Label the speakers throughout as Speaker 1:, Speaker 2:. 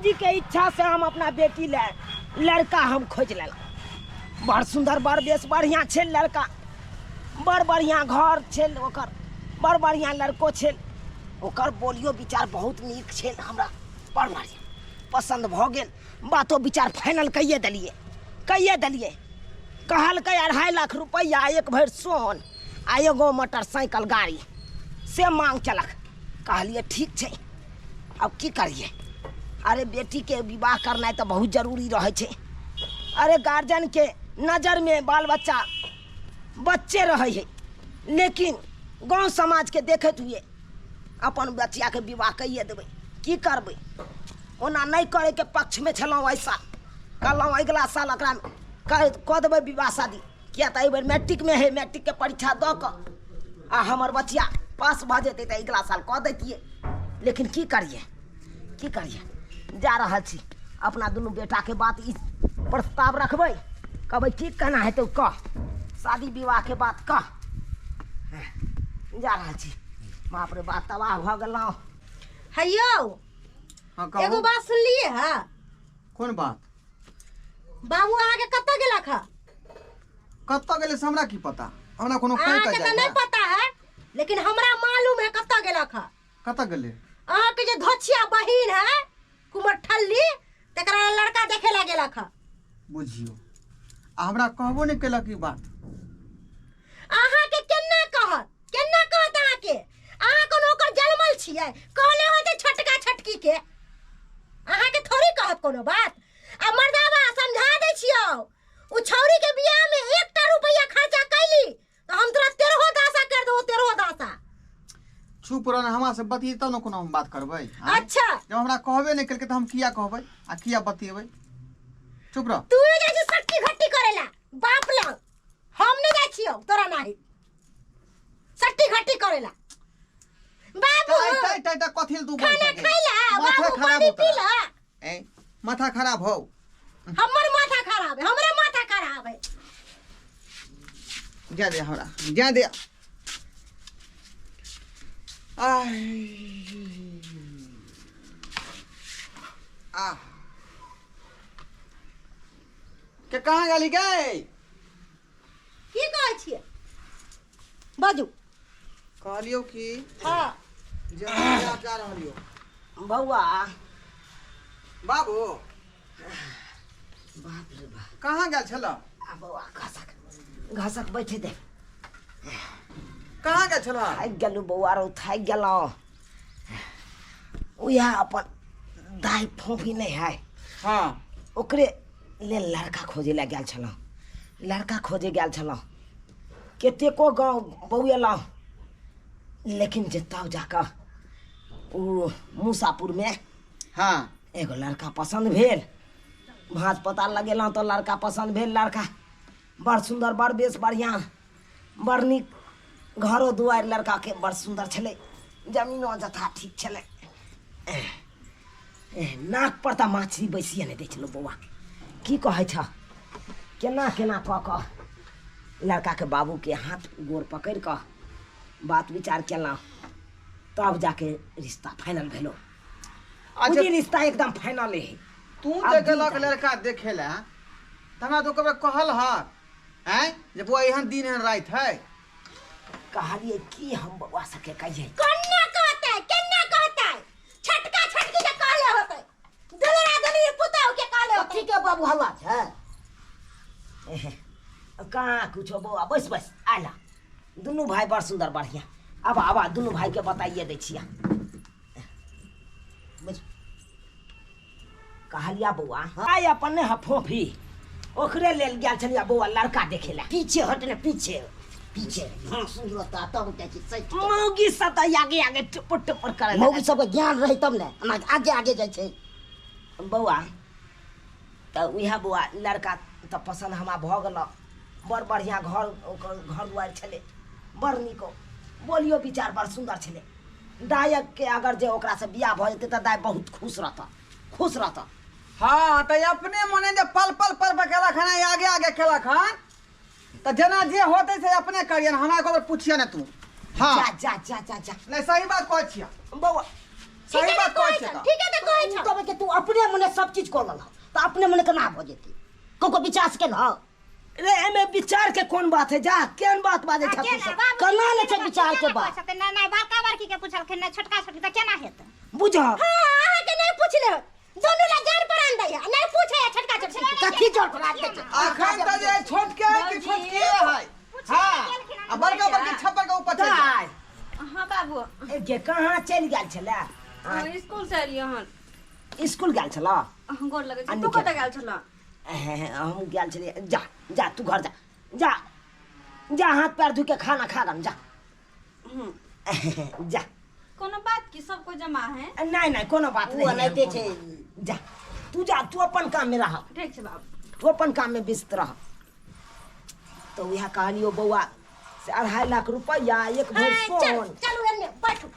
Speaker 1: जी के इच्छा से हम अपना बेटी ले लड़का हम खोज लेलहुँ। बड़ सुंदर, बड़ बेस बढ़िया छै लड़का, बड़ बढ़िया घर छै ओकर, बड़ बढ़िया लड़को छै, ओकर बोलियो विचार बहुत नीक छै, हमरा बड़ बढ़िया पसंद भऽ गेल। बातो विचार फाइनल कहिए देलिए, कहिए देलिए। कहलकै 2.5 लाख रुपैआ, 1 भरि सोन आ एगो मोटरसाइकिल गाड़ी से मांग केलक। कहलिए ठीक छै, अब की करिए। अरे बेटी के विवाह करनाइ तऽ बहुत जरूरी रहै छै। अरे गार्जियन के नजर में बाल बच्चा बच्चे रहै है, लेकिन गाँव समाज के देखैत हुए अपन बचिया के विवाह कहिए देबै, की करबै। ओना नहि करैके पक्षमे छलहुँ एहि साल, कहलहुँ अगिला साल एकरा कऽ देबै विवाह शादी, किया तऽ एहिबेर मैट्रिकमे है, मैट्रिकके परीक्षा दऽ कऽ आ हमर बचिया पास भऽ जेतै तऽ अगिला साल कऽ दैतियै। लेकिन की करियै, की करियै, जा रहल छी अपना दुनू बेटाके बात ई प्रस्ताव रखबै, कहबै की केना हेतौ कह, शादी विवाहके बात कह। जा रहल छी, बाप रे बाप तबाह भऽ गेलहुँ।
Speaker 2: हैयौ,
Speaker 3: हाँ, कहू।
Speaker 2: एगो बात सुनलिए है?
Speaker 3: कोन बात?
Speaker 2: बाबू अहाँके कतऽ गेलक है?
Speaker 3: कतऽ गेलै से हमरा की पता, हमरा कोनो कहि
Speaker 2: अहाँके
Speaker 3: कऽ
Speaker 2: तऽ
Speaker 3: जाइ
Speaker 2: नहि
Speaker 3: है।
Speaker 2: पता है, लेकिन हमरा मालूम है कतऽ गेलक है।
Speaker 3: कतऽ गेलै?
Speaker 2: अहाँके जे धोछिया बहिन है कुमर ठल्ली, तकरा लड़का देखे ला गेलक है।
Speaker 3: बुझियौ, आ हमरा कहबो नहि केलक ई बात।
Speaker 2: अहाँके केना कहत, केना कहत अहाँके? अहाँ कोनो ओकर जनमल छियै? कहले होते छोटका छोटकी के, अहाँके थोड़ी कहत कोनो बात। आ मर्दाबा समझा दै छियौ, उ छौरी के बियाह में 1 रुपया खर्चा कैली तो हम तोरा 13 दासा कर देबो, 13 दासा।
Speaker 3: चुप रह, हमरा से बतिये तब ने कोनो हम बात करबै। आँय?
Speaker 2: अच्छा।
Speaker 3: जब हमरा कहबे नहि केलकै तऽ हम किया कहबै आ किया बतियेबै? चुप रह।
Speaker 2: तू जाइ छी सट्टी घट्टी करेला बाप लग, हम नहि जाइ छियौ तोरा नाही सट्टी घट्टी करेला। बाबू,
Speaker 3: टाइ, टाइ, टाइ, टाइ, कथी लए तू बोलै
Speaker 2: खाना
Speaker 3: छही?
Speaker 2: खैला,
Speaker 3: माथा
Speaker 2: बाबू,
Speaker 3: खराब
Speaker 2: पानी
Speaker 3: हो तोरा।
Speaker 2: पीला।
Speaker 3: ऐं, माथा खराब हो।
Speaker 2: हमर माथा खराब है, हमरे माथा खराब है।
Speaker 3: जा दे हमरा, जा दे। आह। आह। के कहाँ गेली गे?
Speaker 2: की कहै छियै? बाजू।
Speaker 3: कहलियौ कि
Speaker 2: हाँ।
Speaker 3: जे हम जा जा रहलियौ।
Speaker 1: बौआ।
Speaker 3: बाबू।
Speaker 1: बाप रे बाप।
Speaker 3: कहाँ गेल छल?
Speaker 1: आ बौआ, घसक घसक बैठे दे।
Speaker 3: कहाँ गेल छल?
Speaker 1: थाकि गेलहुँ बौआ रौ, थाकि गेलहुँ। उएह अपन दाइ फोफी नहि है,
Speaker 3: हाँ,
Speaker 1: ओकरे लेल लड़का खोजे लए गेल छलहुँ, लड़का खोजे गेल छलहुँ, कतेको गाँव बौएलहुँ, लेकिन जे तब जाकऽ ओ मूसापुरमे
Speaker 3: हाँ
Speaker 1: एगो लड़का पसन्द भेल। भाँज पता लगेलहुँ तऽ लड़का पसन्द भेल। लड़का बड़ सुन्दर, बड़ बेस बढ़िआँ, बड़ नीक, घरो दुआरि लड़काके बड़ सुन्दर छलै, जमीनो जथा ठीक छलै। नाक पर तऽ माछी बैसिए नहि दै छलौ बौआ, की कहै छह। केना केना कऽ कऽ लड़काके बाबूके हाथ गोर पकड़ि कऽ बात विचार केलहुँ, तब जाके रिश्ता फाइनल भेलो।
Speaker 3: अच्छा।
Speaker 1: बुझी रिश्ता एकदम फाइनल है।
Speaker 3: तू
Speaker 1: आब
Speaker 3: जे
Speaker 1: दिन
Speaker 3: गेलक
Speaker 1: तारीख।
Speaker 3: लड़का देखे ला तऽ हमरा तो कभी कहल ह आँय जे बौआ एहन दिन एहन राति है?
Speaker 1: कहलिए की हम बौआ सबके कहिए?
Speaker 2: कन्ना कहतै, केन्ना कहतै? छटका छटकी के कहले होतै, दुलरा दुलरी पुतहु के कहले होतै।
Speaker 4: कथी के बाबू हल्ला छै?
Speaker 1: कहाँ कुछो बौआ, बैस बैस आयला दुनू भाई बड़ सुंदर बढ़िया। अब आबा दुनू भाई के बताइए दै छिया। बैस। कहलिया बौआ, आइ अपन नहि ह फोफी, ओकरे लेल गेल छलिया बौआ लड़का देखे ला।
Speaker 4: पीछे हट ने, पीछे पीछे। हाँ सुन रहता तब जाइ छी सटि के।
Speaker 1: मौगी सब तऽ आगे आगे टुपुर टुपुर करे
Speaker 4: मौगी सबके ज्ञान रहे तब ने एना आगे आगे जाइ छै।
Speaker 1: बौआ तऽ उएह बौआ लड़का तऽ पसन्द हमरा भऽ गेल, बड़ बढ़िआँ घर ओकर घर दुआरि छलै, बड़ नीक, बोलियो विचार बड़ सुन्दर छलै। दायक के अगर जे ओकरासँ बियाह भऽ जेतै तऽ दाय बहुत खुश रहतऽ, खुश रहतऽ।
Speaker 3: हाँ तऽ अपने मने जे पल पल पल पर केलक हन, आगे आगे केलक हन, तऽ जेना जे होतै से अपने करियन, हमरा एको बेर पुछिए ने तू। हाँ।
Speaker 1: जा, जा, जा, जा, जा।
Speaker 3: नहीं, सही बात कहै छियै।
Speaker 1: बौआ,
Speaker 3: सही बात कहै छै।
Speaker 2: ठीके तऽ कहै छौ।
Speaker 4: तब के तू अपने मने सब चीज कऽ लेलह तऽ अपने मने केना भऽ जेतै? ककरो विचार से केलह?
Speaker 1: रे एमे विचार के कोन बात है? जा केहन बात बाजै छह तू सब?
Speaker 4: केना नहि छै विचार के बात?
Speaker 5: नहि नहि, बड़का बड़की के पूछलखिन, नहि छोटका छोटकी, तऽ केना हेतै?
Speaker 1: बुझ।
Speaker 2: हाँ, अहाँके नहि पूछले होत, दुनू ला जान प्राण दैया, नहीं पूछे है छोटका छोटकी।
Speaker 4: कथी जोर प्राण दै छै?
Speaker 3: अखन तऽ जे छोटके है कि छोटके है? हाँ, आ बड़का बड़की छप्पर के ऊपर चलि जाए।
Speaker 1: दाइ।
Speaker 6: हाँ बाबू।
Speaker 1: ए गे, कहाँ चलि गेल छलै?
Speaker 6: हाँ, स्कूल से एलियै हन।
Speaker 1: स्कूल गेल छलह?
Speaker 6: हाँ, गोर लगै
Speaker 1: आ
Speaker 6: छै। तू
Speaker 1: निके।
Speaker 6: कतऽ गेल छलह?
Speaker 1: हम गेल छलियै। जा जा, तू घर जा, जा जा, हाथ पैर धो के खाना खा गन, जा जा।
Speaker 6: कोनो बात की सब कोई जमा है?
Speaker 1: नहीं नहीं, कोनो बात
Speaker 4: ओ
Speaker 1: नहीं।
Speaker 4: एनाहिते छै।
Speaker 1: जा तू, जा तू अपन काम में रह।
Speaker 6: ठीक छै बाबू।
Speaker 1: तू अपन काम में व्यस्त रह। तो वएह कहलियो बौआ से 2.5 लाख रुपया, एक भरि
Speaker 2: हाँ, चल
Speaker 1: सोन।
Speaker 2: चलू एन्ने बैठू।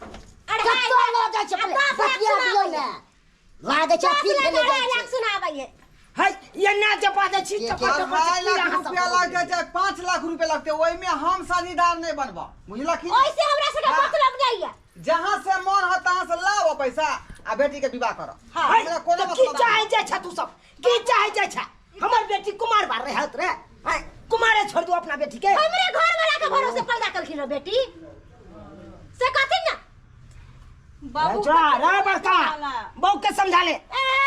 Speaker 2: अढ़ाई
Speaker 4: कतऽ लऽ जाइ छै?
Speaker 2: आ 10 लाख
Speaker 4: बतिया दियौ
Speaker 2: सुनाबै
Speaker 4: ने
Speaker 2: है।
Speaker 4: लागै छै
Speaker 2: दस
Speaker 4: अपील
Speaker 2: लाख
Speaker 4: भेले
Speaker 2: अढ़ाई
Speaker 4: जाइ
Speaker 2: लाख
Speaker 4: छै।
Speaker 2: सुनाबै है।
Speaker 1: है ये ना जपा दे छी चपा चपा।
Speaker 3: 2.5 लाख रुपया लगतै चाहे 5 लाख रुपया लगतै, ओहिमे हम साझीदार नहि बनबो, बुझलखिन?
Speaker 2: ओइसे हमरा सबके
Speaker 3: हाँ।
Speaker 2: मतलब नहीं है।
Speaker 3: जहाँ से मन हो तहाँ से लाओ पैसा आ बेटी के विवाह करो।
Speaker 1: है
Speaker 3: हमरा कोनो
Speaker 1: तऽ की
Speaker 3: मतलब
Speaker 1: चाहे जाइ छ तू सब? की चाहे जाइ छ? हमर बेटी कुमार बार रहत रे? हैं, कुमारे छोड़ दू अपना बेटी के?
Speaker 2: हमरे घर वाला के भरोसे पैदा कलखिन रे बेटी से कहथिन ना।
Speaker 6: बाबू
Speaker 1: रे रे बड़का बहू के समझा ले।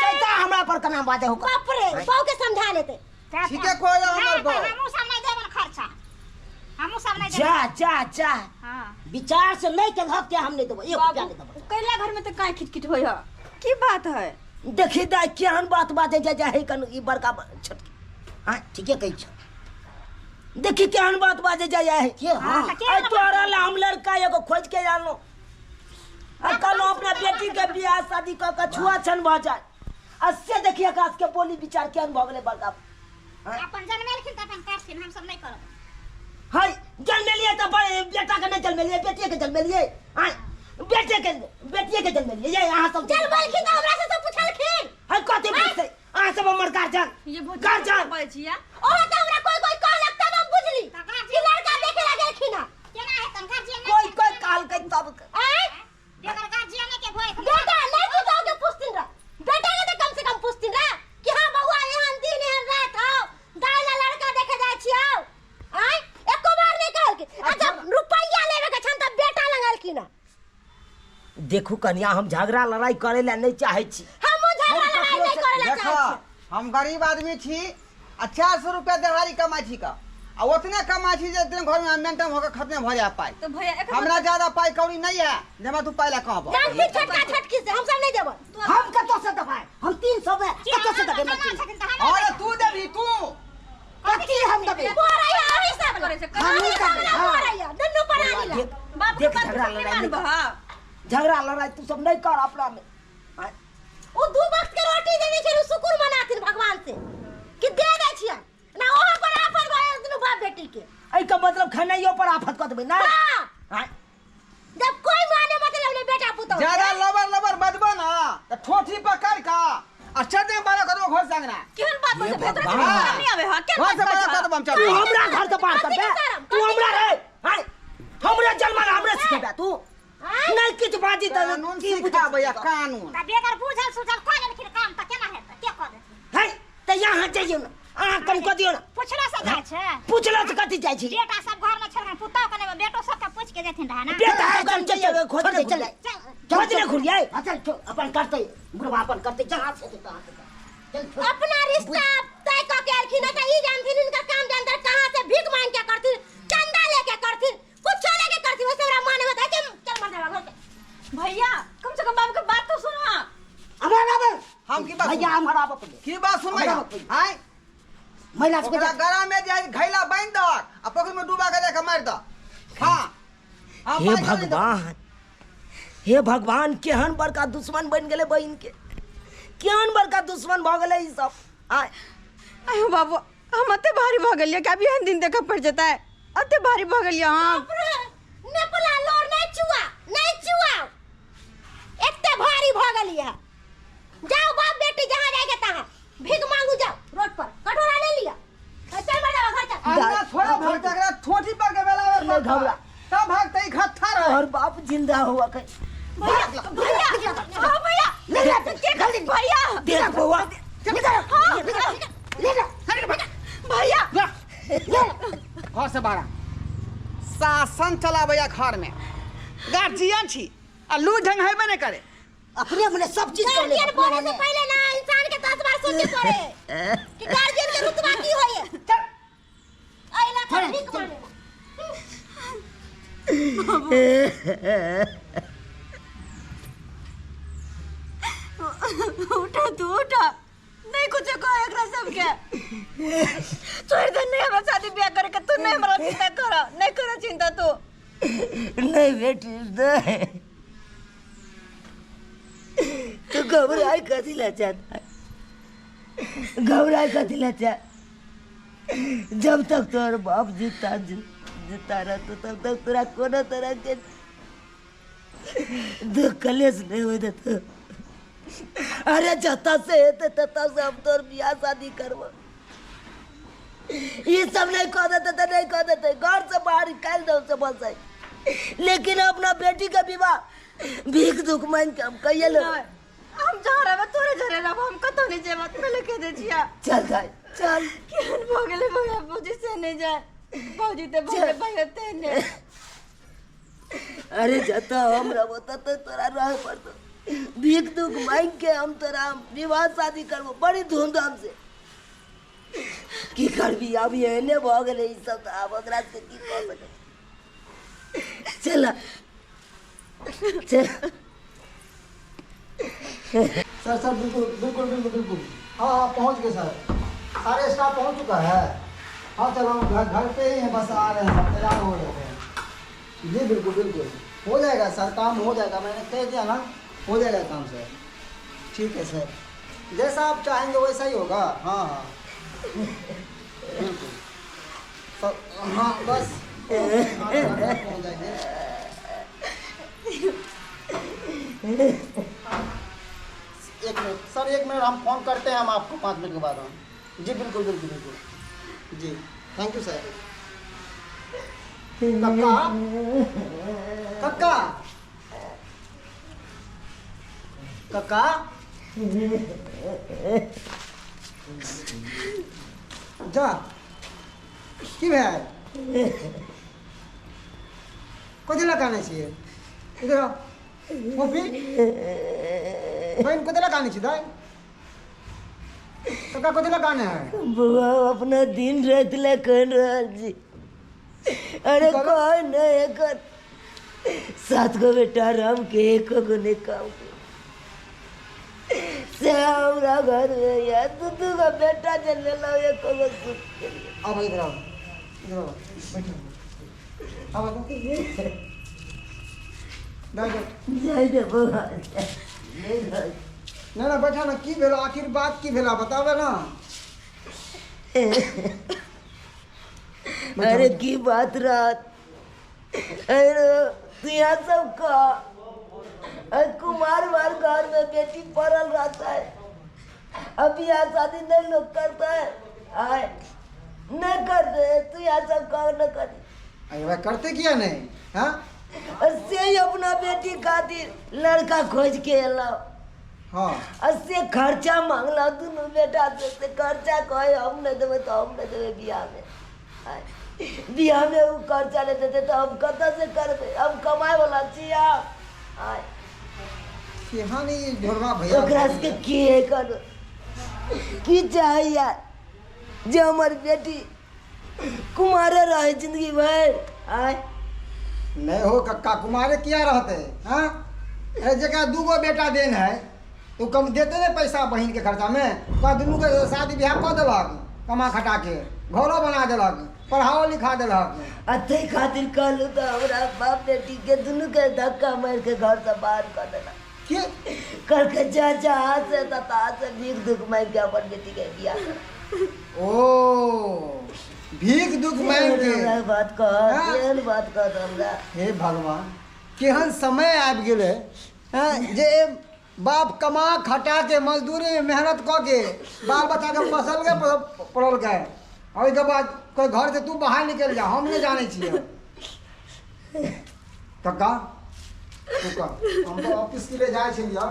Speaker 1: चैता हमरा पर केना बाजे हो?
Speaker 2: बाप रे, बहू के समझा लेते।
Speaker 3: ठीके कहै हमर बहू।
Speaker 5: हमहूँ सब नहि देबनि खर्चा, हमहूँ सब नहि
Speaker 1: जा
Speaker 5: देबनि।
Speaker 1: जा जा।
Speaker 5: हाँ।
Speaker 4: विचार से नहि केलहक ते हम नहि देबो, एक रुपया नहि
Speaker 6: बाबू
Speaker 4: देबो।
Speaker 6: कैला घर में तऽ काहे खिटखिट होइ है? की बात है?
Speaker 1: देखी दाइ, केहन बात बाजे जा जा है कन ई बड़का छोटकी।
Speaker 4: हाँ, ठीके कहै छौ।
Speaker 1: देखी केहन बात बाजे जा जा है।
Speaker 4: के? हाँ।
Speaker 5: तऽ के?
Speaker 1: अरे तोरा ला हम लड़का एगो खोज के आनलो आ कहलो अपना बेटी के बियाह शादी कऽ के छुआ छन भऽ जाए, आ से देखी आकाश के बोली विचार केहन भऽ गेलै बड़का।
Speaker 5: अपन जनमेलखिन तऽ अपन करथिन, हमसब नहि करब।
Speaker 1: है जन्मेलियै तऽ बेटा के नहि जन्मेलियै, बेटिए के जन्मेलियै। आँय, बेटे के, बेटिए के जन्मेलियै। ये अहाँ सब
Speaker 2: जनमलखिन तऽ हमरा से तऽ पुछलखिन?
Speaker 1: है कथी पुछतै? अहाँ सब हमर गार्जियन।
Speaker 6: ये भौजी
Speaker 1: गार्जियन।
Speaker 6: बाजै छियै।
Speaker 2: ओहो तऽ हमरा कोई कोई कहलक तब हम बुझली कि लड़का देखे ला गेलखिन हँ।
Speaker 5: केना हेतनि गार्जियन?
Speaker 1: कोई कोई कहलकै तब?
Speaker 2: आँय?
Speaker 5: बेगर गार्जियने के भोज?
Speaker 2: बेटा नहीं पुतहु के पूछथिन रह, बेटा के तऽ कम से कम पूछथिन रह कि हाँ बउआ, एहन दिन एहन रात हौ, दाइ ला लड़का देखे जाइ छियौ। आँय, एको बार नहीं कहलखिन। आ जब रुपैया लेबे के छन तब बेटा लंगलखिन हँ।
Speaker 1: देखू कनिया, हम झगड़ा लड़ाई करे ला नहीं चाहे छी।
Speaker 2: हमहूँ झगड़ा लड़ाई नहीं करे ला
Speaker 3: देखो,
Speaker 2: चाहै छी।
Speaker 3: हम गरीब आदमी छी आ 400 रुपया दिहाड़ी कमाइ छी का, आ ओतने कमाइ छी जे दिन घर में मेंटेन होकर खत्म भऽ जाए पाइ।
Speaker 6: तऽ भैया एखन
Speaker 3: हमरा ज्यादा पाइ कौड़ी नहीं है जे हमरा तू पाइ ला कहबो।
Speaker 2: जानथिन छोटका छोटकी से हम सब नहीं देबै।
Speaker 4: हम कतऽ से देबै? हम 300 में कतऽ से देबै?
Speaker 5: जमा छथिन तऽ हमरा
Speaker 3: अरे तू देबही तू।
Speaker 4: कथी हम देबै?
Speaker 2: बोरैया अही सब
Speaker 6: करै छै
Speaker 4: हमही
Speaker 2: अही सब
Speaker 4: देबै,
Speaker 2: ला
Speaker 4: हाँ।
Speaker 2: बोरैया दुनू प्राणी ला।
Speaker 1: देख
Speaker 6: बाबू के
Speaker 1: देख,
Speaker 6: बात
Speaker 1: झगड़ा
Speaker 6: नहीं
Speaker 1: लड़ाई नहीं
Speaker 6: मानबह।
Speaker 1: कर। झगड़ा लड़ाई तू सब नहीं कर अपना में। आँय?
Speaker 2: ओ दू वक्त के रोटी देने छै, शुक्र मनाथिन भगवान से कि दे दै छियन ना, ओहो पर आफत भऽ गेल दुनू बाप बेटी के।
Speaker 1: एहि के मतलब खेनाइयो पर आफत कऽ देबै ना?
Speaker 2: हाँ।
Speaker 1: आँय?
Speaker 2: जब कोई माने मतलब नहीं बेटा पुतोह के।
Speaker 3: ज्यादा लबर लबर बजबो ना तऽ ठोठी पकड़ का आ चदे बारह कर देबो घर से अंगना।
Speaker 6: केहन बात
Speaker 1: हे
Speaker 6: बजै छै? तोरा
Speaker 1: भगवान।
Speaker 6: शरम नहीं आबै है? केहन
Speaker 3: घर से
Speaker 6: बात
Speaker 3: बारह
Speaker 6: बजै
Speaker 3: कर
Speaker 6: छै?
Speaker 3: देबो हम
Speaker 1: तू
Speaker 3: चल।
Speaker 1: हमरा घर से बाहर कर
Speaker 2: कथी
Speaker 1: दे।
Speaker 2: के शरम?
Speaker 1: तू
Speaker 2: कथी के
Speaker 1: हमरा रे आँय, हमरे जन्मल हमरे सिखेबे तू? नहीं किछु बाजी तऽ
Speaker 3: कानून
Speaker 1: की बुझै
Speaker 3: सिखाबैया
Speaker 1: छी?
Speaker 3: कानून।
Speaker 5: तऽ बेगर बुझल सुझल कऽ लेलखिन काम तऽ केना हेतै? के कऽ देथिन?
Speaker 1: है तऽ यहाँ जइयौ ने, अहाँ कम कऽ दियौ ने।
Speaker 5: पुछलो से जाइ छै?
Speaker 1: पुछलो से कथी जाइ छी?
Speaker 5: बेटा सब घर में छलखिन, पुतहु के नहि, बेटो सबके पूछि के जेथिन रहै ने।
Speaker 1: बेटा सब चल
Speaker 4: खोज दे, चल।
Speaker 5: चल।
Speaker 1: खोजने घुरियै।
Speaker 4: हाँ, चल चल, अपन करतै बुढ़वा, अपन करतै, जहाँ से हेतै तहाँ से कर। चल छोड़।
Speaker 2: अपना रिश्ता तय कऽ के एलखिन हँ तऽ ई जानथिन, इनकर काम जानतर कहाँ से भीख मांग के करथिन, चंदा लेके करथिन, कुछो लेके करथिन, वैसे हमरा माने होता है। चल चल मर जावा घर से।
Speaker 6: भैया, कम से कम बाबू के बात तो सुनो।
Speaker 4: हमरा आबे।
Speaker 3: हम की बात
Speaker 4: भैया,
Speaker 3: सुनबै?
Speaker 4: हमरा आबऽ पड़लै।
Speaker 3: की बात सुनबै?
Speaker 4: हमरा आबऽ पड़लै।
Speaker 3: आँय?
Speaker 4: महिला सबके
Speaker 3: ओकरा गला में जे घैला बान्हि दहक आ पोखरि में डुबा के जाके मारि दह। हाँ हम
Speaker 1: हे
Speaker 3: पाइ कौड़ी देबो।
Speaker 1: भगवान, हे भगवान, केहन बड़का दुश्मन बनि गेलै बहिन के, केहन बड़का दुश्मन भऽ गेलै ई सब। आय।
Speaker 6: आयो बाबू, हम अते भारी भऽ गेलियै कि अभी एहन दिन देखऽ पड़ि जेतै? अते भारी भऽ गेलियै हम।
Speaker 2: बाप रे, नेपला लोर नहीं चुआ, नहीं चुआ, एते भारी भऽ गेलियै। जाओ बाप बेटी, जहाँ जाएके तहाँ भीख मांगू, जाओ रोड पर कटोरा ले लिया, चल मर जाओ घर चल।
Speaker 3: अंगना छोड़ो भागते, एकरा ठोठी पर के बेला
Speaker 1: नहीं घबरा।
Speaker 3: तब भागते ई खत्था रहे।
Speaker 1: तोहर बाप जिंदा हुआ के।
Speaker 6: भैया, भैया, हाँ भैया, के कर भैया,
Speaker 1: देख बउआ,
Speaker 6: हाँ, भैया,
Speaker 3: घर से बाहर शासन चलाबैया घर में गार्जियन छी आ लू ढंग हेबे नहि करे।
Speaker 4: अपने मने सब चीज कर ले।
Speaker 2: गार्जियन बोले से पहले ना इंसान के 10 बार सोचे पड़े कि गार्जियन के रुतबा की होय। चल आइला का ठीक माने।
Speaker 6: उठा तू, उठा, नहीं कुछ कह एकरा सबके छोड़ दे, नहीं हमरा शादी ब्याह करे के, तू नहीं हमरा चिंता कर, नहीं कर चिंता तू।
Speaker 1: नहीं बेटी नहीं, तू घबराए कथी ला चाहता है, घबराए कथी ला चाह। जब तक तोहर बाप जीता जीता रहतो तब तक तोरा कोनो तरह के दुख कलेश नहीं हो देतो। अरे जता से हेते तता से हम तोर बियाह शादी करबो। ये सब नहीं कह देते तो नहीं कह देते, घर से बाहर निकाल दो से बस है। लेकिन अपना बेटी का विवाह भीख दुख मांग के हम कहिए लो।
Speaker 6: हम जा रहे तोरे झरे रहब, हम कतौ नहीं जेब, पहले कह दे छिया।
Speaker 1: चल जाए चल।
Speaker 6: केहन भऽ गेलै भैया, भौजी से नहीं जाए, भौजी ते भौजी भैया ते ने।
Speaker 1: अरे जता हम रहबो तत तोरा रहे पड़तो। भीख दुख मांग के हम तोरा विवाह शादी करबो बड़ी धूमधाम से। की करबी अब एहने भऽ गेलै ई सब, तऽ आब ओकरा से की कऽ सकै। चल चल।
Speaker 7: सर सर बिल्कुल बिल्कुल बिल्कुल बिल्कुल, हाँ हाँ पहुँच गए सर, सारे स्टाफ पहुँच चुका है। हाँ चलो हम घर घर पे ही हैं, बस आ रहे हैं सर, तैयार हो रहे हैं। जी बिल्कुल बिल्कुल हो जाएगा सर, काम हो जाएगा, मैंने कह दिया ना, हो जाएगा काम सर। ठीक है सर, जैसा आप चाहेंगे वैसा ही होगा। हाँ हाँ बिल्कुल सर, हाँ बस पहुँच जाएंगे। एक मिनट सर, एक मिनट, हम फोन करते हैं हम आपको 5 मिनट के बाद। हम जी बिल्कुल बिल्कुल बिल्कुल जी, thank you sir. कक्का, कक्का, कक्का, जा की भेल, कथी लए कानै छियै? इधर आउ फोफी, बहिन कथी लए कानै छी दाइ? कक्का कथी लए कानै है?
Speaker 1: बउआ अपना दिन राति लए कहि रहल छी। अरे कोई नहीं एकर 7 गो बेटा राम के एक गो नहीं काम के से हमरा घर में या 2 2 गो बेटा जे लेलहुँ एक गो सुख के लिए।
Speaker 7: आब इधर आओ, इधर आओ, बैठो, आब बैठ
Speaker 1: जाय दे बउआ, नहीं जाय।
Speaker 7: ना ना बैठा ना, की भेलो आखिर बात की भेला बताबे ना।
Speaker 1: अरे की बात रात, अरे तू यहाँ सब का कुमार वार घर में बेटी पड़ल रहता है, अब यहाँ शादी नहीं लोग करता है, आए नहीं करते, तू यहाँ सब का न करी।
Speaker 7: अरे भाई करते किया नहीं? हाँ
Speaker 1: से ही अपना बेटी खातिर लड़का खोज के एलो।
Speaker 7: हाँ
Speaker 1: से खर्चा मांगला दोनों बेटा से, खर्चा कहे हम नहीं देवे तो हम नहीं देवे बियाह में। बियाह में वो खर्चा नहीं देते तो हम कत से करबे, हम कमाए वाला छी। आय
Speaker 7: केहन ई ढोरबा भैया
Speaker 1: ओकरा से की है करो की चाहे यार, जे हमर बेटी कुमारे रहे जिंदगी भर। आय
Speaker 7: नहीं हो कक्का, कुमारे किया रहते? हाँ अरे जरा 2 गो बेटा देन है तो कम देते ने पैसा बहिन के खर्चा में, का दुनू के शादी ब्याह कऽ देलक, कमा खटा के घरो बना देलक, पढ़ाओ लिखा देलक।
Speaker 1: आ तै खातिर कहलू तो हमरा बाप बेटी के दुनू के धक्का मार के घर से बाहर कऽ देलक।
Speaker 7: के
Speaker 1: करके जा जा से तता से भीख दुख मांग के अपन बेटी के बियाह।
Speaker 7: ओ भीख दुख मांग के
Speaker 1: बात कह, एहन बात कह हमरा।
Speaker 7: हे भगवान, केहन समय आबि गेलै जे बाप कमा खटा के मजदूरी में मेहनत कऽ के बाल बच्चा के फसल के पड़ल के, ओहिके बाद कोई घर से तू बाहर निकल जा, हम नहीं जाने छियै। कक्का तू कह हम तो ऑफिस के लिए जाइ छलियै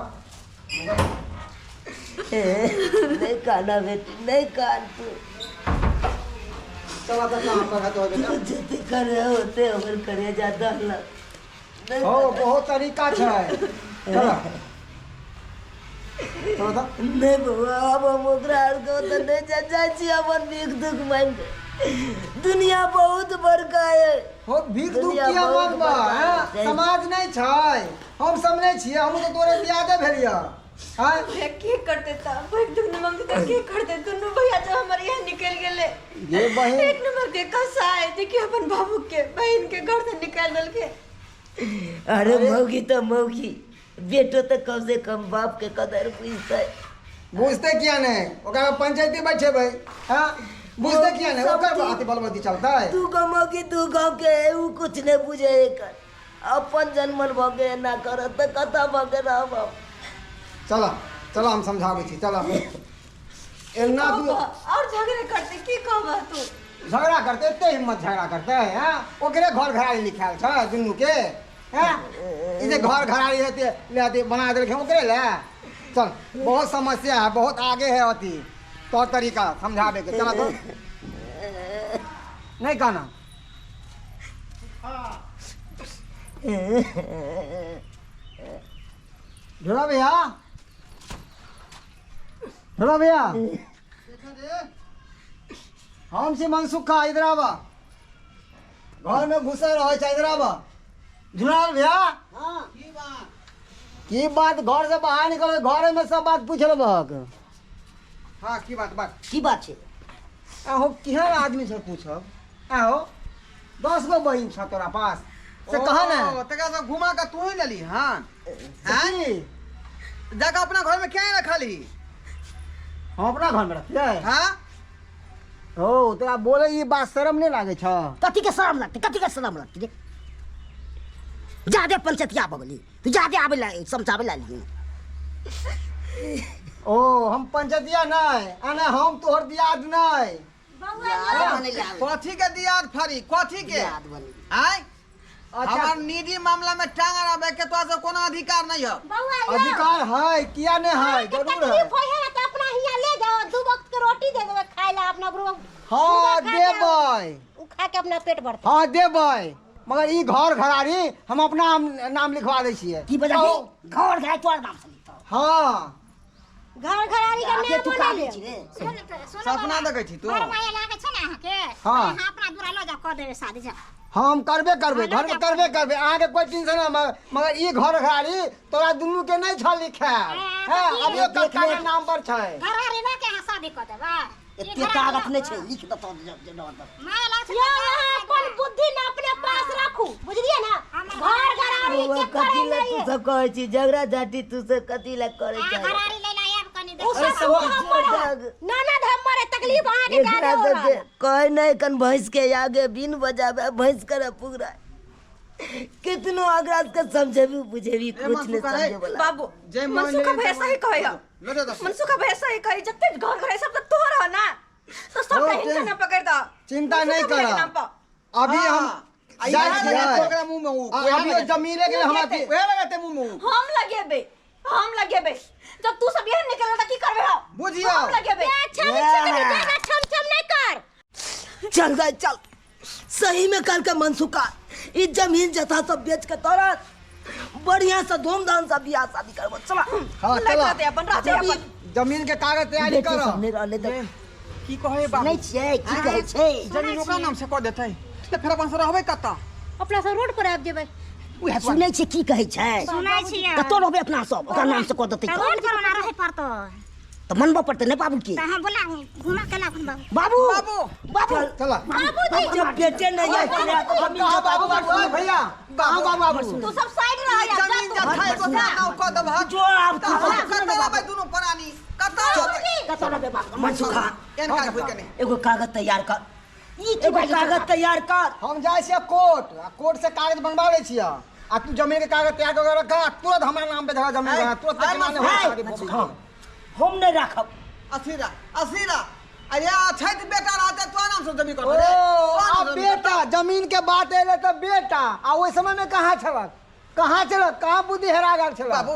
Speaker 7: मगर
Speaker 4: नहीं काना बेटी नहीं कान तू
Speaker 7: चला तऽ काम कर तो बेटा
Speaker 4: तू जते करे होते हमर करे जाता नहीं
Speaker 7: हो बहुत तरीका छै चला चलो तऽ
Speaker 4: नहीं बउआ अब हम ओकरा आर के ओतऽ नहीं जा जाइ छी अपन भीख दुख मांगि के दुनिया बहुत बड़का है
Speaker 7: हो भीख दुख
Speaker 4: दुनिया
Speaker 7: किया
Speaker 4: बहुत
Speaker 7: मांगबा
Speaker 4: बड़का
Speaker 7: हैं?
Speaker 4: छै।
Speaker 7: समाज नहीं छै हम सब नहीं छियै हम तो तोरे बियादे भेलियै हैं
Speaker 6: भैया की करते ता भैया दुनू मम्मी तो की करते दुनू भैया जो हमर यहाँ निकल गेले
Speaker 7: ये बहिन
Speaker 6: एक नंबर के कसाई देखिए अपन बाबू के बहन के घर से निकाल देलके
Speaker 4: अरे मौगी तो मौगी बेटो तो कम से कम बाप के कदर बुझते
Speaker 7: बुझते किया नहीं ओकरा में पंचायती बैठेबै हैं बुझते किया नहीं ओकर
Speaker 4: सब
Speaker 7: अथी बलबती चलतै
Speaker 4: तू गो मौगी तू गाँव के है, ऊ कुछ नहीं बुझे एकर अपन जन्मल भऽ के एना करत तऽ कतऽ भऽ के रहब हम?
Speaker 7: चला चला हम समझाबै छी चला एना तू
Speaker 6: और झगड़े करते की कहबा तू
Speaker 7: झगड़ा करते एते हिम्मत झगड़ा करते हैं ओकरे घर घराड़ी लिखायल छै दुनू के हैं ई जे घर घराड़ी हेते ले अथी बना देलखिन ओकरे ले चल बहुत समस्या है बहुत आगे है अथी तौर तरीका समझाबे के चला तो नहीं कहना झोला भैया झोला भैया हम छी मनसुखा इधर आबा घर में घुसल रहै छै इधर आबा झुलाल भैया की बात घर से बाहर निकल घर में सब बात पूछ लेबहक
Speaker 3: हाँ की बात बात
Speaker 4: की बात छै
Speaker 7: आहो केहन आदमी से पूछब आहो 10 गो बहिन छ तोरा पास से कहा ने
Speaker 3: ओ, तकरा सब घुमा के तू ही लेली हाँ हाँ
Speaker 7: की?
Speaker 3: जाके अपना घर में क्या रखली
Speaker 7: हम अपना घर में रखिए
Speaker 3: हाँ
Speaker 7: हो तोरा बोले ई बात शर्म नहीं लागे छ
Speaker 4: कथी के शरम लगतै कथी के शरम लगतै रे जादे पंचतिया भऽ गेली तू जादे आबै ला समझाबै ला लिही
Speaker 7: ओ हम पंचतिया नहीं आने हम तोहर दियाद नहीं
Speaker 3: कथी के दियाद फरी कथी के
Speaker 4: याद बनी
Speaker 3: आय
Speaker 7: अच्छा
Speaker 3: हमर निजी मामला में टांग अड़ाबे के तोरा से कोनो अधिकार नहीं है
Speaker 5: बउआ यौ
Speaker 7: अधिकार है किया नहीं है
Speaker 5: अहाँके
Speaker 7: जरूर है
Speaker 5: तकलीफ होइ है तऽ अपना हियाँ ले जाओ दू वक्त के रोटी दे देबै खाय ला अपना बुढ़वा
Speaker 7: हाँ
Speaker 5: बुढ़वा खा के
Speaker 7: देबै
Speaker 5: उ खा के अपना पेट भरतै
Speaker 7: हाँ देबै मगर ई घर घराड़ी हम अपना नाम लिखवा दै छियै
Speaker 4: की बजा घर घर तोहर नाम से लिखतौ
Speaker 7: हाँ
Speaker 5: घर घराड़ी के
Speaker 4: आगे
Speaker 5: नाम
Speaker 4: तू
Speaker 5: बना
Speaker 4: कानै
Speaker 5: ले
Speaker 4: छी रे
Speaker 3: सपना देखै छी तू
Speaker 5: बड़ माया लागै छै ने अहाँके
Speaker 7: हाँ।
Speaker 5: अहाँ अपना दूरा लऽ जाउ कऽ देबै शादी जाउ
Speaker 7: हम करबे करबै घर में करबे करबै अहाँके कोई टेंशन ना मगर ई घर घराड़ी तोरा दुनू के नहीं छल लिखायल हैं अभियो कक्का के नाम पर छै
Speaker 5: घराड़ी लऽ के अहाँ शादी कऽ देबै
Speaker 4: एते ताकत नहि छै लिख देतौ जे
Speaker 5: माया लागै छै अहाँ अपन बुद्धि ने अपने पास राखू बुझलियै ने घर घराड़ी
Speaker 4: बौआ
Speaker 5: के
Speaker 4: कथी
Speaker 5: करै
Speaker 4: ला
Speaker 5: नहि
Speaker 4: तू सब कहै छी झगड़ा झाटी तू सब कथी ला करै
Speaker 5: अहाँ
Speaker 4: छै
Speaker 5: घराड़ी लै ला आयब कनी
Speaker 2: उ सब हमर है। ननद हमर है, तकलीफ अहाँके
Speaker 4: एकरा
Speaker 2: ज्यादा हो रहल
Speaker 4: सबके
Speaker 2: है।
Speaker 4: कहै नहि कन भैंस के आगे बिन बजाबे भैंस करे पुगरा कितनो आगरा के समझेबी बुझेबी कुछ नहीं
Speaker 3: मनसुखा रे।
Speaker 4: समझे वाला
Speaker 6: बाबू
Speaker 3: जे मन
Speaker 6: मनसुखा
Speaker 3: ले
Speaker 6: भैया सही कहै है
Speaker 3: लो दे दस
Speaker 6: मनसुखा भैया सही कहै जते घर घर सब तऽ तोहर है ना तो सब
Speaker 7: हो,
Speaker 6: टेंशन ना पकड़ द
Speaker 7: चिंता नहीं
Speaker 6: मनसुखा भैया के
Speaker 7: कर
Speaker 6: नाम पर।
Speaker 7: अभी हम
Speaker 3: हाँ,
Speaker 7: जाइ
Speaker 3: इएह
Speaker 7: छियै
Speaker 3: लगाते ओकरा मुँह में उ,
Speaker 7: आ, अभी जमीने के हमरा
Speaker 3: उएह लगाते मुँह में उ।
Speaker 6: हम लगेबे हम लगेबे जब तू सब यही निकल त की करबे हम
Speaker 3: बुझियौ।
Speaker 6: हम लगेबे
Speaker 2: अच्छा अच्छा कनी ज्यादा छम छम नहीं कर
Speaker 4: चल गए चल सही में कल के मनसुखा ई जमीन जथा सब बेच के तोरा बढ़िया से धूमधाम से बियाह शादी करबो चला
Speaker 7: हाँ
Speaker 6: लग
Speaker 7: चला
Speaker 6: रहते अपन रहते अपन
Speaker 7: जमीन के कागज तैयारी
Speaker 4: बेटी
Speaker 7: करो
Speaker 4: सब नहीं रहले तऽ
Speaker 3: की कहै बाबू
Speaker 4: सुनै छियै की कहै छै
Speaker 3: जमीन ओकरा नाम से कऽ देतै तऽ फेर अपन से रहबै कतऽ
Speaker 2: अपना सब रोड पर आबि जेबै
Speaker 3: उएह
Speaker 4: सुनै छियै की कहै छै
Speaker 5: सुनै छियै
Speaker 4: कतौ रहबै अपना सब ओकरा नाम से कऽ देतै
Speaker 5: तऽ
Speaker 4: तऽ
Speaker 5: रोड पर ओना रहै पड़तौ
Speaker 4: तऽ मनबऽ पड़तै ने बाबू के
Speaker 5: तऽ अहाँ बोला घुमा के लाखन बाबू
Speaker 4: बाबू
Speaker 3: बाबू
Speaker 4: बाबू
Speaker 7: चला
Speaker 4: बाबू जब बेटे नहीं आए जमीन
Speaker 7: कहाँ बाबू बाबू ओए भैया कहाँ बाबू बाबू
Speaker 6: तू सब साइड रह जा
Speaker 3: जमीन जथा ओकरा नाम कऽ देबहक
Speaker 4: जो आब
Speaker 3: तऽ हम कतऽ रहबै दुनू प्राणी कतऽ रहबै
Speaker 4: कतौ रहबै बाबू मनसुखा
Speaker 3: एहन काज होइ के नहि
Speaker 4: एगो कागज तैयार कर एगो कागज तैयार कर
Speaker 7: हम जाइ छियै कोर्ट आ कोर्ट से कागज बनवा लै छियै आ तू जमीन के कागज तैयार कऽ के रख आ तुरंत हमरा नाम पे धरा जमीन
Speaker 3: ऐ,
Speaker 7: तुरंत
Speaker 3: ऐ
Speaker 7: केना नहि
Speaker 4: है,
Speaker 7: होय
Speaker 4: मनसुखा हम नहीं राखब
Speaker 3: असीरा असीरा अरे अछैत बेटा रहतै तोरा नाम से जमीन
Speaker 7: ओ
Speaker 3: करतै रे। तोरा
Speaker 7: आ
Speaker 3: नाम से जमीन
Speaker 7: बेटा जमीन के बात एले तऽ बेटा आ ओहि समय में कहाँ छलक कहाँ छल कहाँ बुद्धि हेरा गेल छल
Speaker 3: बाबू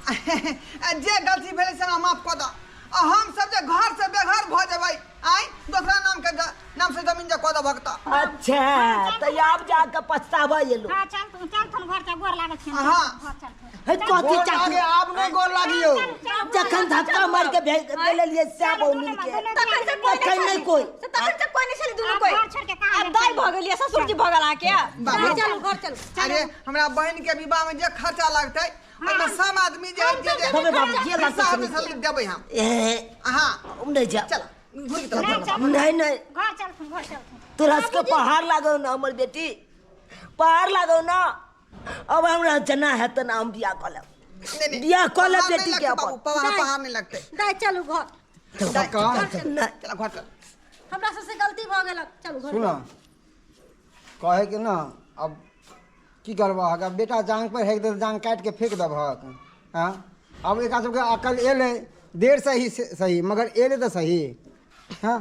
Speaker 3: जे गलती भेलै से हमरा माफ कऽ दऽ आ हम सब जे घर से बेघर भऽ जेबै आँय दोसरा नाम के नाम से जमीन जे कऽ देबहक तऽ
Speaker 1: अच्छा तऽ आब जाके पछतावा एलो
Speaker 5: हाँ चल तू चल थन घर चल गोर लागै छी
Speaker 3: हाँ।
Speaker 5: घर चल थन।
Speaker 1: हे कथी
Speaker 7: गोर
Speaker 1: चाची
Speaker 7: लागे आब नहि गोर लागियो
Speaker 1: जखन धक्का मारि के भेज देलियै सएह बहु मिल के
Speaker 6: तखन से कोई
Speaker 1: तखन नहि कोई
Speaker 6: से तखन से कोई नहीं छलै दुनू
Speaker 5: आब
Speaker 6: कोई
Speaker 5: घर छोड़ के कहाँ
Speaker 6: आब दाइ भऽ गेलियै ससुर जी भऽ गेल अहाँके
Speaker 3: बाबू
Speaker 2: चलू घर चलू
Speaker 3: अरे हमरा बहिन के विवाह में जे खर्चा लगतै ओहिमे सब आदमी जे जे जे
Speaker 1: बाबे बाबू, जे लगतै
Speaker 3: हिस्सा
Speaker 1: से
Speaker 3: होतै से देबै हम
Speaker 1: ए
Speaker 3: हाँ
Speaker 1: हम नहि जायब
Speaker 3: चल घुरि के
Speaker 5: नहीं,
Speaker 3: चल
Speaker 5: चल।
Speaker 1: नहीं नहीं
Speaker 5: घर चल थन घर चल थन
Speaker 1: तोरा सबके पहाड़ लागौ ना हमर बेटी पहाड़ लागौ ना अब हमरा जना हेतै ना हम बियाह कऽ लेब
Speaker 3: नहीं, नहीं,
Speaker 1: बियाह कऽ लेब
Speaker 3: पहाड़ नहीं
Speaker 1: बेटी के
Speaker 3: लगतै बाबू,
Speaker 1: अपन
Speaker 3: पहाड़ पहाड़ नहीं लगतै
Speaker 2: दाइ चलू घर
Speaker 7: कक्का
Speaker 1: नहीं
Speaker 3: चल घर चल
Speaker 2: हमरा सबसे गलती भऽ गेलक चलू घर
Speaker 7: सुन कहे के ना अब की करबहक अब बेटा जांग पर हेक दे जांग काटि के फेंक देबहक हाँ अब एकरा सबके अकल एलै देर सही सही मगर एलै तऽ सही हाँ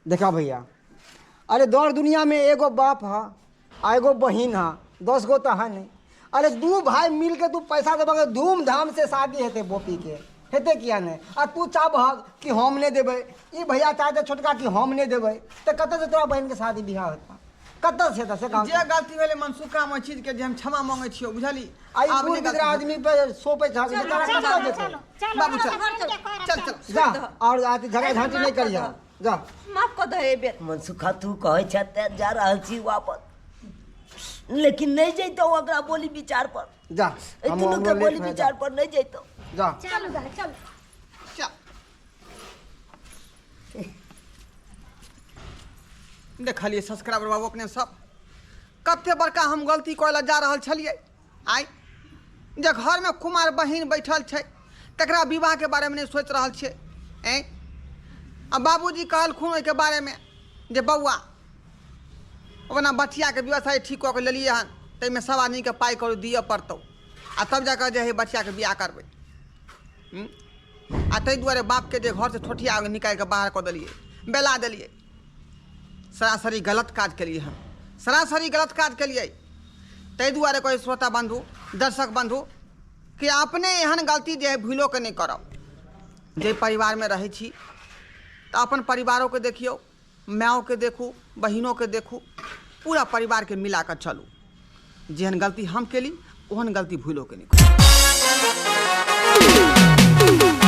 Speaker 7: देखा भैया अरे दौड़ दुनिया में एगो बाप हा आ एगो बहिन हा 10 गो तऽ है नहीं अरे दू भाई मिल के तू पैसा देबह धूमधाम से शादी हेतै बोपी के हेतै किया नहि आ तू चाहबहक कि हम नहि देबै ई भैया चाहते छोटका कि हम नहि देबै तऽ कतऽसँ तोरा बहिनके शादी बियाह हेतौ कतऽ से हेतौ से कहू
Speaker 3: जे गलती भेलै मनसुखा मे चीज के जे हम क्षमा मांगे छियौ बुझली
Speaker 7: आ ई
Speaker 3: आब
Speaker 7: बूढ़
Speaker 3: नहि
Speaker 7: बिदरा
Speaker 3: गलती
Speaker 7: आदमी पे सोपै छहक जे तोरा
Speaker 5: चलो
Speaker 7: कतऽ जेतौ
Speaker 5: चलो चलो
Speaker 3: बाबू, चल।
Speaker 5: चल
Speaker 3: चल चल
Speaker 7: जा और अथी झगड़ा झांटी नहि करिह जा
Speaker 6: माफ कऽ दऽ एहि बेर
Speaker 1: मनसुखा तू कहै छह तें जा रहल छी वापस लेकिन नहि जैतौ ओकरा बोली विचार पर
Speaker 7: जा
Speaker 1: एहि
Speaker 7: हम
Speaker 1: दुनू के
Speaker 7: हमरो लेट
Speaker 1: बोली
Speaker 7: भए
Speaker 1: विचार पर नहि जैतौ
Speaker 7: जा
Speaker 2: चलू दाइ चलू
Speaker 3: चल देखलियै सब्सक्राइबर बाबू अपने सब कते बड़का हम गलती करै लए जा रहल छलियै आइ जे घरमे कुमार बहिन बैठल छै तकरा विवाहके बारेमे नहि सोचि रहल छियै आँय आ बाबूजी कहलखुन ओहिके बारेमे जे बौआ अपना बचियाके व्यवसाय ठीक कऽ के लेलियै हन ताहिमे सब आदमीके पाइ कौड़ी दिअ पड़तौ आ तब जाकऽ जे हइ बचियाके बियाह करबै आ ताहि दुआरे बापके जे घरसँ ठोठिया निकालि कऽ बाहर कऽ देलियै बेला देलियै सरासरी गलत काज केलियै हम सरासरी गलत काज केलियै ताहि दुआरे कहै श्रोता बन्धु दर्शक बन्धु कि अपने एहन गलती जे हइ भूलोके नहि करब जाहि परिवारमे रहै छी तऽ अपन परिवारोके देखियौ मायोके देखू बहिनोके देखू पूरा परिवारके मिला कऽ चलू जेहन गलती हम केली ओहन गलती भूलोके नहि करू।